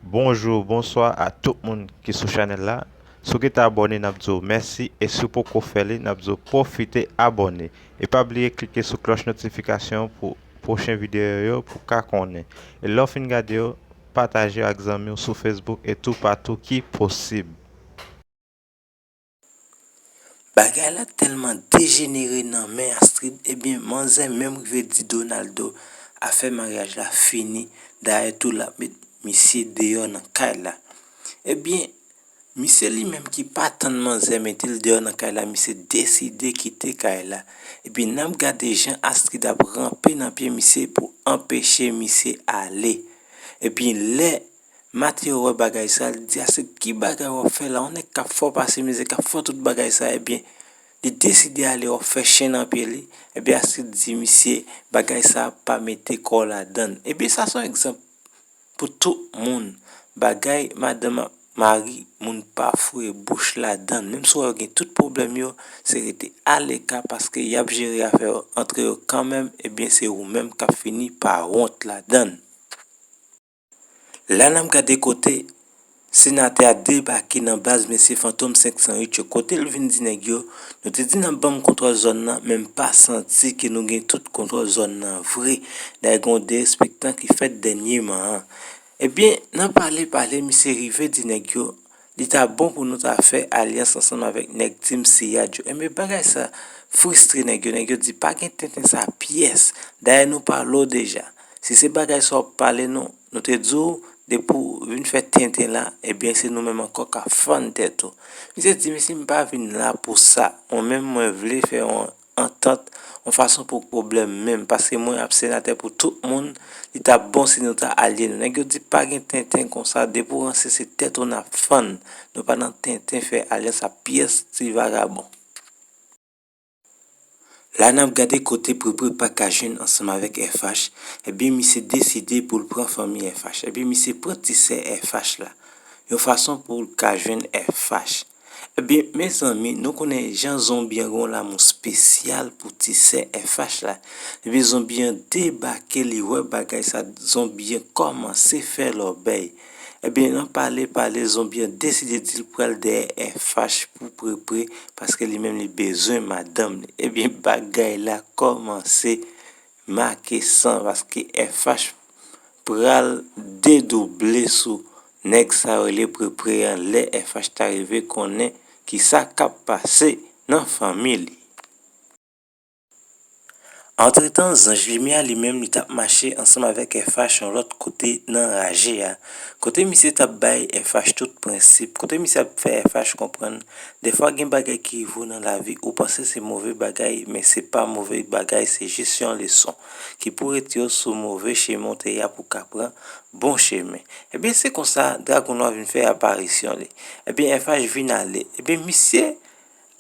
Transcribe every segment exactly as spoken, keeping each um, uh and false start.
Bonjou, bonswa a tout moun ki sou chanèl la. Si w gentan abòne, n ap di w mèsi, e si w poko fè li, n ap di w pwofite abòne. E pa bliye klike sou klòch notifikasyon pou pwochen videyo yo pou w ka konnen. E lè w fin gade yo, pataje yo ak zanmi w sou Facebook e toupatou ki posib. Bagay la tèlman dejenere nan men Astrid, ebyen, manzè menm rive di Donaldo afè maryaj la fini, dayè tou l ap met misye deyò nan kay la. Ebyen, misye li menm ki pa tann manzè mete l deyò nan kay la, misye deside kite kay la. Ebyen, n ap gade jan Astrid ap ranpe nan pye misye pou anpeche misye ale. Epi lè Mateo wè bagay sa, li di Astrid, "Ki bagay w ap fè la? Yon nèg k ap fè w pase mizè, k ap fè w tout bagay sa, ebyen, li deside ale w ap fè chen nan pye li." Ebyen, Astrid di misye, "Bagay sa pa mete kò w ladann." Ebyen, sa se yon egzanp pou tout moun. Bagay madanm ak mari, moun pa foure bouch ladann. Menm si w wè yo gen tout pwoblèm yo, se rete aleka paske y ap jere afè yo antre yo kanmenm, ebyen, se ou menm k ap fini pa wont ladann. La n ap gade kote senatè a debake nan baz mesye Fantom senk san uit yo. Kote l vin di nèg yo, "Nou te di n ap ban m kontwòl zòn nan, men m pa santi ke nou gen tout kontwòl zòn nan vre." Dayè gen yon derespektan ki fèt dènyeman an. Ebyen, nan pale pale, misye rive di nèg yo, "Li ta bon pou nou ta fè alyans ansanm avèk nèg Team Siyad yo." Ebyen, bagay sa fristre nèg yo. Nèg yo di, "Pa gen tenten sa pyès. Dayè, nou pale w deja. Si se bagay sa w ap pale nou, nou te di w, depi w vin fè tenten la, ebyen, se nou menm ankò k ap fann tèt ou." Misye di, "Mesye, m pa vin la pou sa. Mwen menm, mwen vle fè yon antant, yon fason pou pwoblèm menm, paske mwen ap senatè pou tout moun, li t ap bon si nou ta alye nou." Nèg yo di, "Pa gen tenten konsa, depi w ranse se tèt ou n ap fann. Nou pa nan tenten fè alyans ak pyès ti vagabon." La n ap gade kote Prepre pa ka jwenn ansanm avèk F H, ebyen misye deside pou l pran fanmi F H. Ebyen misye pran ti sè F H la, yon fason pou l ka jwenn F H. Ebyen, mezanmi, nou konnen jan zonbi an gen yon lanmou espesyal pou ti sè F H la. Ebyen, zonbi an debake, li wè bagay sa, zonbi an kòmanse fè lòbèy. Ebyen, nan pale pale, zonbi an deside di l pral dèyè F H pou Prepre, paske li menm li bezwen madanm li. Ebyen, bagay la kòmanse make san, paske F H pral dedouble sou nèg sa yo rele Prepre an lè F H ta rive konnen kisa k ap pase nan fanmi li. Antretan, zanj limyè a li menm, li t ap mache ansanm avèk F H yon lòt kote nan raje a. Kote misye t ap bay F H tout prensip, kote misye ap fè F H konprann, dèfwa gen bagay ki rive w nan lavi, ou panse se move bagay, men se pa move bagay, se jis yon leson ki pou rete w sou move chemen w te ye a pou w ka pran bon chemen. Ebyen, se konsa, Dragon Nwa vin fè aparisyon li. Ebyen, F H vin ale. Ebyen, misye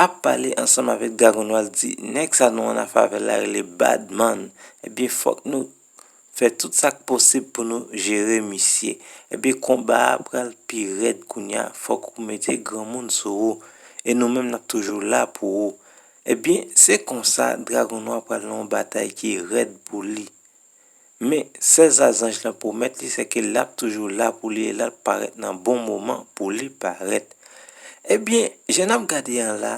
ap pale ansanm avèk Dragon Nwa, l di, "Nèg sa nou an afè avè l la rele Badman. Ebyen, fòk nou fè tout sa k posib pou nou jere misye. Ebyen, konba a pral pi rèd kounye a, fòk ou mete granmoun sou ou. E nou menm, n ap toujou la pou ou." Ebyen, se konsa, Dragon Nwa pral nan yon batay ki rèd pou li. Men, sèl sa zanj lan pwomèt li, se ke l ap toujou la pou li e l ap parèt nan bon moman pou li parèt. Ebyen, jan n ap gade an la,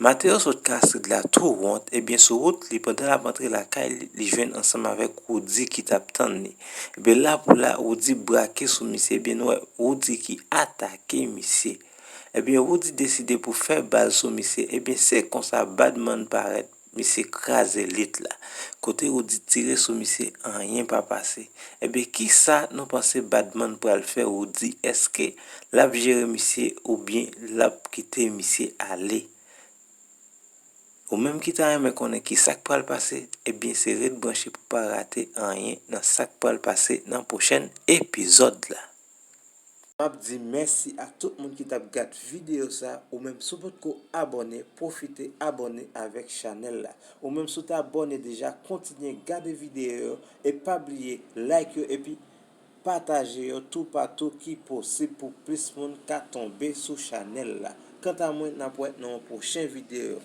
Mateo sot kay Astrid la tou wont, ebyen, sou wout li, pandan l ap antre lakay li, li jwenn ansanm avèk Woody ki t ap tann li. Ebyen, la pou la, Woody brake sou misye, ebyen, nou wè Woody ki atake misye. Ebyen, Woody deside pou fè bal sou misye, ebyen, se konsa Badman parèt. Misye kraze lit la. Kote Woody tire sou misye, anyen pa pase. Ebyen, kisa nou panse Badman pral fè Woody? Èske l ap jere misye oubyen l ap kite misye ale? Ou menm ki ta renmen konnen kisa k pral pase, ebyen, se ret branche pou w pa rate anyen nan sa k pral pase nan pwochèn epizòd la. M ap di mèsi ak tout moun ki t ap gad videyo sa. Ou menm, si w potko abòne, pwofite abòne avèk chanèl la. Ou menm, si w te abòne deja, kontinye gade videyo yo e pa bliye like yo epi pataje yo toupatou ki posib pou plis moun ka tonbe sou chanèl la. Kanta mwen, n ap wè nan yon pwochen videyo.